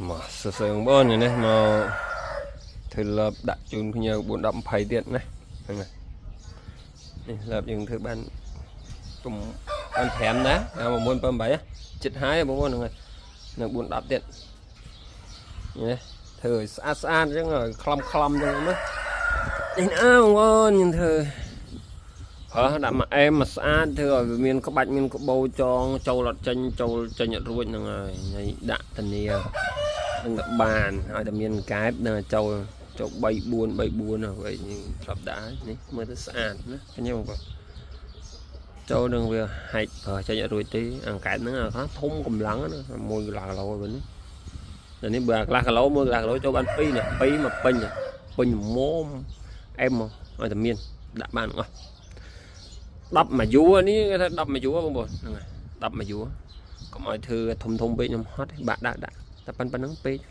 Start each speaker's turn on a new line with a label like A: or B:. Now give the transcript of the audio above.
A: មកសរសើរបងប្អូននេះមកធ្វើលបដាក់ជូនភ្ញៀវ4 10 20ទៀតណាហ្នឹងហើយនេះលបយើងធ្វើបានគុំបាន5ណា9 7 8ចិត្តហើយបងប្អូនហ្នឹងហើយនៅ4 10ទៀតនេះធ្វើឲ្យស្អាតស្អាតអញ្ចឹងឲ្យខ្លំខ្លំអញ្ចឹងណានេះណាបងប្អូនយើងធ្វើហើដាក់មកអែមមកស្អាតធ្វើឲ្យវាមានក្បាច់មានក្បូរចងចូលអត់ចេញចូលចេញអត់រួចហ្នឹងហើយហើយដាក់ធានានឹងតែបានឲ្យតែមានកែបនឹងចូលចូល3 4 3 4ហើយយើងធ្លាប់ដាក់នេះមើលទៅស្អាតណាឃើញទេបងប្អូនចូលនឹងវាហែកប្រើចេញអត់រួចទេអង្កែបហ្នឹងអាខ្លះធំកម្លាំងណា1កន្លះគីឡូវិញនេះនេះបើអាខ្លះគីឡូ1កន្លះគីឡូចូលបាន2នេះ2មកពេញពេញមុំអែមមកឲ្យតែមានដាក់បានទាំងអស់10មួយយួរនេះគេថា10មួយយួរបងប្អូនហ្នឹងហើយ10មួយយួរកុំឲ្យធ្វើធំធំពេកខ្ញុំហត់បាក់ដាក់ដាក់តែប៉ុណ្្នឹងពេក។